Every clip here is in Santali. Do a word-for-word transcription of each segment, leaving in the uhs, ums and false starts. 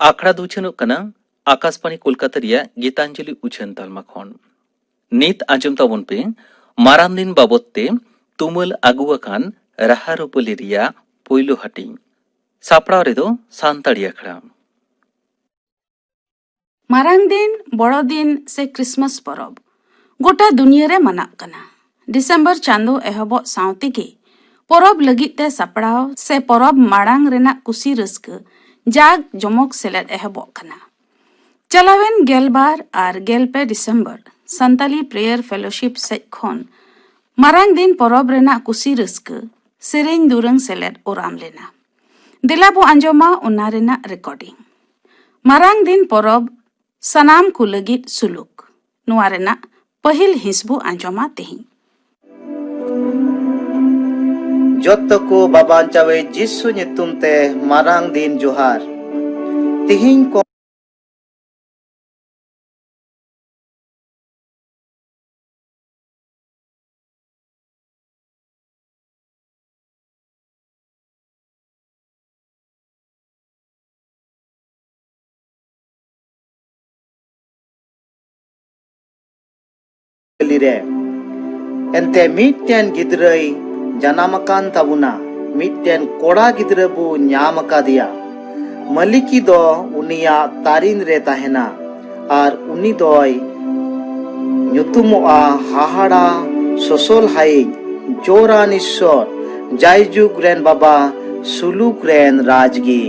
ᱟᱠᱷᱲᱟ ᱫᱚ ᱩᱪᱷᱟᱹᱱᱚᱜ ᱠᱟᱱᱟ ᱟᱠᱟᱥᱵᱟᱬᱤ ᱠᱳᱞᱠᱟᱛᱟ ᱨᱮᱭᱟᱜ ᱜᱤᱛᱟᱧᱡᱚᱞᱤ ᱩᱪᱷᱟᱹᱱ ᱛᱟᱞᱢᱟ ᱠᱷᱚᱱ᱾ ᱱᱤᱛ ᱟᱸᱡᱚᱢ ᱛᱟᱵᱚᱱ ᱯᱮ ᱢᱟᱨᱟᱝ ᱫᱤᱱ ᱵᱟᱵᱚᱫ ᱛᱮ ᱛᱩᱢᱟᱹᱞ ᱟᱹᱜᱩ ᱟᱠᱟᱱ ᱨᱟᱦᱟ ᱨᱩᱯᱟᱹᱞᱤ ᱨᱮᱭᱟᱜ ᱯᱳᱭᱞᱳ ᱦᱟᱹᱴᱤᱧ᱾ ᱥᱟᱯᱲᱟᱣ ᱨᱮᱫᱚ ᱥᱟᱱᱛᱟᱲᱤ ᱟᱠᱷᱲᱟ᱾ ᱢᱟᱨᱟᱝ ᱫᱤᱱ, ᱵᱚᱲᱚ ᱫᱤᱱ ᱥᱮ ᱠᱨᱤᱥᱢᱟᱥ ᱯᱚᱨᱚᱵᱽ ᱜᱚᱴᱟ ᱫᱩᱱᱤᱭᱟᱹ ᱨᱮ ᱢᱟᱱᱟᱜ ᱠᱟᱱᱟ᱾ ᱰᱤᱥᱮᱢᱵᱚᱨ ᱪᱟᱸᱫᱚ ᱮᱦᱚᱵᱚᱜ ᱥᱟᱶ ᱛᱮᱜᱮ ᱯᱚᱨᱚᱵᱽ ᱞᱟᱹᱜᱤᱫ ᱛᱮ ᱥᱟᱯᱲᱟᱣ ᱥᱮ ᱯᱚᱨᱚᱵᱽ ᱢᱟᱲᱟᱝ ᱨᱮᱱᱟᱜ ᱠᱩᱥᱤ ᱨᱟᱹᱥᱠᱟᱹ ᱡᱟᱠ ᱡᱚᱢᱚᱠ ᱥᱮᱞᱮᱫ ᱮᱦᱚᱵᱚᱜ ᱠᱟᱱᱟ᱾ ᱪᱟᱞᱟᱣᱮᱱ ᱜᱮᱞᱵᱟᱨ ᱟᱨ ᱜᱮᱞᱯᱮ ᱰᱤᱥᱮᱢᱵᱚᱨ ᱥᱟᱱᱛᱟᱞᱤ ᱯᱨᱮᱭᱟᱨ ᱯᱷᱮᱞᱳᱥᱤᱯ ᱥᱮᱡ ᱠᱷᱚᱱ ᱢᱟᱨᱟᱝ ᱫᱤᱱ ᱯᱚᱨᱚᱵᱽ ᱨᱮᱱᱟᱜ ᱠᱩᱥᱤ ᱨᱟᱹᱥᱠᱟᱹ ᱥᱮᱨᱮᱧ ᱫᱩᱨᱟᱹᱝ ᱥᱮᱞᱮᱫ ᱳᱨᱟᱢ ᱞᱮᱱᱟ᱾ ᱫᱮᱞᱟ ᱵᱚ ᱟᱸᱡᱚᱢᱟ ᱚᱱᱟ ᱨᱮᱱᱟᱜ ᱨᱮᱠᱚᱨᱰᱤᱝ᱾ ᱢᱟᱨᱟᱝ ᱫᱤᱱ ᱯᱚᱨᱚᱵᱽ ᱥᱟᱱᱟᱢ ᱠᱚ ᱞᱟᱹᱜᱤᱫ ᱥᱩᱞᱩᱠ᱾ ᱱᱚᱣᱟ ᱨᱮᱱᱟᱜ ᱯᱟᱹᱦᱤᱞ ᱦᱤᱸᱥ ᱵᱚ ᱟᱸᱡᱚᱢᱟ ᱛᱮᱦᱮᱧ᱾ ᱡᱚᱛᱚ ᱠᱚ ᱵᱟᱵᱟᱧᱪᱟᱣᱤᱡ ᱡᱤᱥᱩ ᱧᱩᱛᱩᱢ ᱛᱮ ᱢᱟᱨᱟᱝ ᱫᱤᱱ ᱡᱚᱦᱟᱨ᱾ ᱛᱤᱦᱤᱧ ᱠᱚ ᱠᱟᱹᱞᱤ ᱨᱮ᱾ ᱮᱱᱛᱮ ᱢᱤᱫᱴᱮᱱ ᱜᱤᱫᱽᱨᱟᱹᱭ ᱡᱟᱱᱟᱢ ᱟᱠᱟᱱ ᱛᱟᱵᱚᱱᱟ, ᱢᱤᱫᱴᱮᱱ ᱠᱚᱲᱟ ᱜᱤᱫᱽᱨᱟᱹ ᱵᱚ ᱧᱟᱢ ᱟᱠᱟᱫᱮᱭᱟ᱾ ᱢᱟᱹᱞᱤᱠᱤ ᱫᱚ ᱩᱱᱤᱭᱟᱜ ᱛᱟᱨᱤᱱ ᱨᱮ ᱛᱟᱦᱮᱱᱟ, ᱟᱨ ᱩᱱᱤ ᱫᱚᱭ ᱧᱩᱛᱩᱢᱚᱜᱼᱟ ᱦᱟᱦᱟᱲᱟ, ᱥᱚᱥᱚᱞᱦᱟᱭᱤᱡ, ᱡᱳᱨᱟᱱ ᱤᱥᱥᱚᱨ, ᱡᱟᱭᱡᱩᱜᱽ ᱨᱮᱱ ᱵᱟᱵᱟ, ᱥᱩᱞᱩᱠ ᱨᱮᱱ ᱨᱟᱡᱽᱜᱤ᱾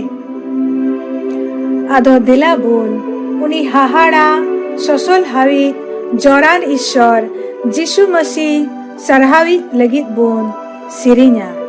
ᱟᱫᱚ ᱫᱮᱞᱟ ᱵᱚᱱ ᱩᱱᱤ ᱦᱟᱦᱟᱲᱟ, ᱥᱚᱥᱚᱞᱦᱟᱣᱤᱡ, ᱡᱚᱨᱟᱱ ᱤᱥᱥᱚᱨ, ᱡᱤᱥᱩ ᱢᱟᱹᱥᱤ ᱥᱟᱨᱦᱟᱣᱤᱡ ᱞᱟᱹᱜᱤᱫ ᱵᱚᱱ ᱥᱮᱨᱮᱧᱟ᱾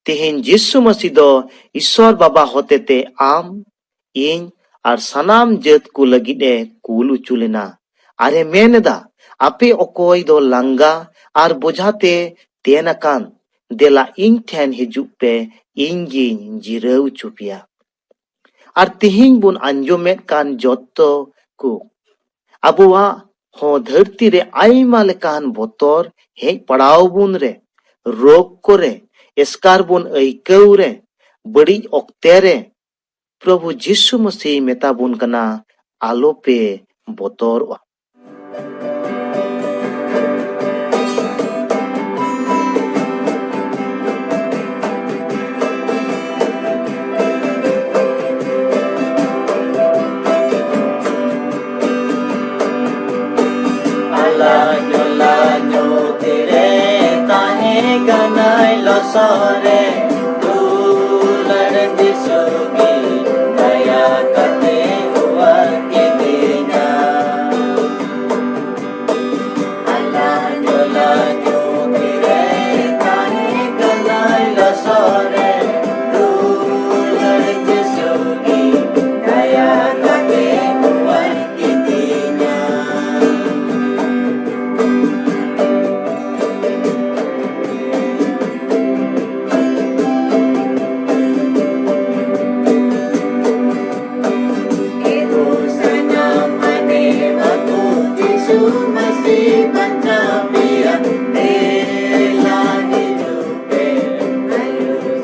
ᱛᱮᱦᱮᱧ ᱡᱤᱥᱩ ᱢᱟᱹᱥᱤ ᱫᱚ ᱤᱥᱥᱚᱨ ᱵᱟᱵᱟ ᱦᱚᱛᱮᱛᱮ ᱟᱢ, ᱤᱧ ᱟᱨ ᱥᱟᱱᱟᱢ ᱡᱟᱹᱛ ᱠᱚ ᱞᱟᱹᱜᱤᱫ ᱮ ᱠᱩᱞ ᱚᱪᱚ ᱞᱮᱱᱟ᱾ ᱟᱨ ᱮ ᱢᱮᱱ ᱮᱫᱟ, "ᱟᱯᱮ ᱚᱠᱚᱭ ᱫᱚ ᱞᱟᱸᱜᱟ ᱟᱨ ᱵᱚᱡᱷᱟ ᱛᱮ ᱛᱮᱱ ᱟᱠᱟᱱ, ᱫᱮᱞᱟ ᱤᱧ ᱴᱷᱮᱱ ᱦᱤᱡᱩᱜ ᱯᱮ, ᱤᱧ ᱜᱤᱧ ᱡᱤᱨᱟᱹᱣ ᱚᱪᱚ ᱯᱮᱭᱟ᱾" ᱟᱨ ᱛᱮᱦᱮᱧ ᱵᱚᱱ ᱟᱸᱡᱚᱢᱮᱫ ᱠᱟᱱ ᱡᱚᱛᱚ ᱠᱚ, ᱟᱵᱚᱣᱟᱜ ᱦᱚᱸ ᱫᱷᱟᱹᱨᱛᱤ ᱨᱮ ᱟᱭᱢᱟ ᱞᱮᱠᱟᱱ ᱵᱚᱛᱚᱨ ᱦᱮᱡ ᱯᱟᱲᱟᱣ ᱵᱚᱱ ᱨᱮ, ᱨᱳᱜᱽ ᱠᱚᱨᱮ, ᱮᱥᱠᱟᱨ ᱵᱚᱱ ᱟᱹᱭᱠᱟᱹᱣ ᱨᱮ, ᱵᱟᱹᱲᱤᱡ ᱚᱠᱛᱮ ᱨᱮ, ᱯᱨᱚᱵᱷᱩ ᱡᱤᱥᱩ ᱢᱟᱹᱥᱤ ᱢᱮᱛᱟ ᱵᱚᱱ ᱠᱟᱱᱟ, ᱟᱞᱚᱯᱮ ᱵᱚᱛᱚᱨᱚᱜᱼᱟ᱾ ᱟᱞᱟ ᱡᱚᱞᱟ ᱧᱩᱛ ᱨᱮ ᱛᱟᱦᱮᱸ ᱠᱟᱱᱟᱭ ᱞᱚᱥᱚᱫ ᱨᱮ, ᱫᱩᱞᱟᱹᱲ ᱡᱤᱥᱩ ᱜᱮ ᱫᱟᱭᱟ ᱠᱟᱛᱮ ᱚᱣᱟᱨ ᱠᱤᱫᱤᱧᱟ᱾ ᱟᱞᱟ ᱡᱚᱞᱟ ᱧᱩᱛ ᱨᱮ ᱛᱟᱦᱮᱸ ᱠᱟᱱᱟᱭ ᱞᱚᱥᱚᱫ ᱨᱮ, ᱫᱩᱞᱟᱹᱲ ᱡᱤᱥᱩ ᱜᱮ ᱫᱟᱭᱟ ᱠᱟᱛᱮ ᱚᱣᱟᱨ ᱠᱤᱫᱤᱧᱟ᱾ ᱮ ᱫᱩᱥᱟᱱᱟᱢ ᱢᱟᱱᱮ ᱵᱟᱹᱵᱩ ᱡᱤᱥᱩ ᱢᱟᱹᱥᱤ ᱵᱟᱧᱪᱟᱣ ᱢᱮᱭᱟ, ᱫᱮᱞᱟ ᱦᱤᱡᱩᱜ ᱯᱮ, ᱟᱭᱩᱥ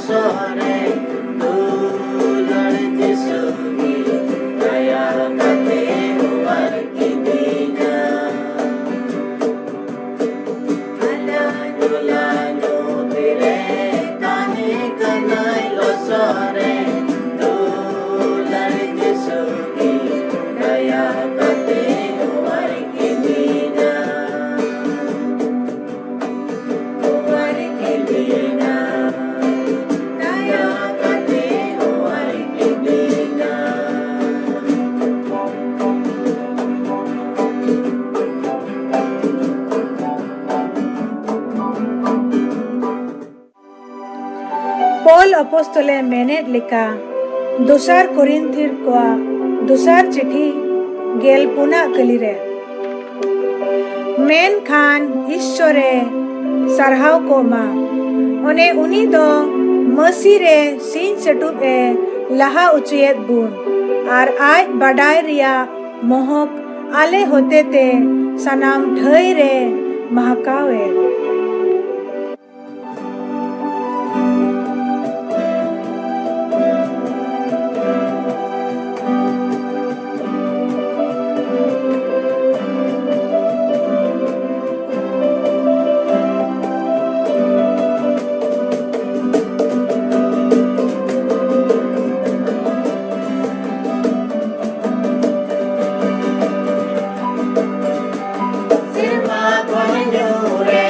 ᱥᱚᱨᱮ ᱫᱩᱞᱟᱹᱲ ᱡᱤᱥᱩ ᱜᱮ ᱫᱟᱭᱟ ᱠᱟᱛᱮ ᱚᱣᱟᱨ ᱠᱤᱫᱤᱧᱟ᱾ ᱟᱞᱟ ᱡᱩᱞᱟ ᱧᱩᱛ ᱨᱮ ᱛᱟᱦᱮᱸ ᱠᱟᱱᱟᱭ ᱞᱚᱥᱚᱫ ᱨᱮ, ᱫᱩᱞᱟᱹᱲ ᱡᱤᱥᱩ ᱜᱮ ᱫᱟᱭᱟ ᱠᱟᱛᱮ ᱚᱣᱟᱨ ᱠᱤᱫᱤᱧᱟ᱾ ᱯᱚᱞ ᱟᱯᱚᱥᱛᱚᱞᱮ ᱢᱮᱱᱮᱫ ᱞᱮᱠᱟ, ᱫᱚᱥᱟᱨ ᱠᱚᱨᱤᱱᱛᱷᱤᱭᱚ ᱠᱚᱣᱟᱜ ᱫᱚᱥᱟᱨ ᱪᱤᱴᱷᱤ ᱜᱮᱞ ᱯᱩᱱᱟᱜ ᱠᱟᱹᱞᱤ ᱨᱮ, ᱢᱮᱱᱠᱷᱟᱱ ᱤᱥᱥᱚᱨᱮ ᱥᱟᱨᱦᱟᱣ ᱠᱚᱜ ᱢᱟ, ᱚᱱᱮ ᱩᱱᱤ ᱫᱚ ᱢᱟᱹᱥᱤ ᱨᱮ ᱥᱤᱧ ᱥᱟᱹᱴᱩᱵ ᱮ ᱞᱟᱦᱟ ᱚᱪᱚᱭᱮᱫ ᱵᱚᱱ, ᱟᱨ ᱟᱡ ᱵᱟᱰᱟᱭ ᱨᱮᱭᱟᱜ ᱢᱚᱦᱚᱠ ᱟᱞᱮ ᱦᱚᱛᱮᱛᱮ ᱥᱟᱱᱟᱢ ᱴᱷᱟᱹᱭ ᱨᱮ ᱢᱟᱦᱠᱟᱣᱮᱫ᱾ ᱥᱮᱨᱢᱟ ᱠᱷᱚᱱ ᱧᱩᱨᱮ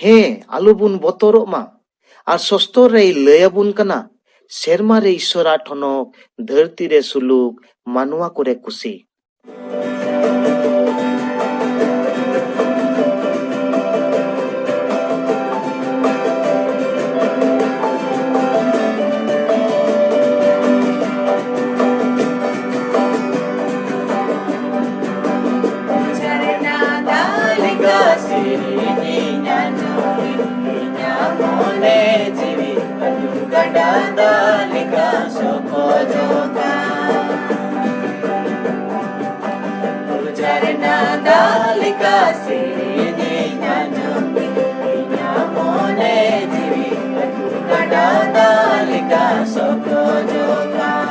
ᱦᱮᱸ, ᱟᱞᱚᱵᱚᱱ ᱵᱚᱛᱚᱨᱚᱜ ᱢᱟ᱾ ᱟᱨ ᱥᱚᱥᱛᱚᱨ ᱨᱮᱭ ᱞᱟᱹᱭ ᱟᱵᱚᱱ ᱠᱟᱱᱟ, ᱥᱮᱨᱢᱟ ᱨᱮ ᱤᱥᱚᱨᱟᱜ ᱴᱷᱚᱱᱚᱠ, ᱫᱷᱟᱹᱨᱛᱤ ᱨᱮ ᱥᱩᱞᱩᱠ, ᱢᱟᱱᱣᱟ ᱠᱚᱨᱮ ᱠᱩᱥᱤ᱾ ᱡᱷᱟᱨᱱᱟ ᱫᱟᱜ ᱞᱮᱠᱟ ᱥᱮᱨᱮᱧᱤᱧ ᱟᱸᱡᱚᱢ, ᱤᱧᱟᱹᱜ ᱢᱚᱱᱮ ᱡᱤᱣᱤ ᱟᱹᱛᱩ ᱜᱟᱰᱟ ᱫᱟᱜ ᱞᱮᱠᱟ ᱥᱚᱠᱚᱡᱚᱜ ᱠᱟᱱ᱾ ᱡᱷᱟᱨᱱᱟ ᱫᱟᱜ ᱞᱮᱠᱟ ᱥᱮᱨᱮᱧᱤᱧ ᱟᱸᱡᱚᱢ, ᱤᱧᱟᱹᱜ ᱢᱚᱱᱮ ᱡᱤᱣᱤ ᱟᱹᱛᱩ ᱜᱟᱰᱟ ᱫᱟᱜ ᱞᱮᱠᱟ ᱥᱚᱠᱚᱡᱚᱜ ᱠᱟᱱ᱾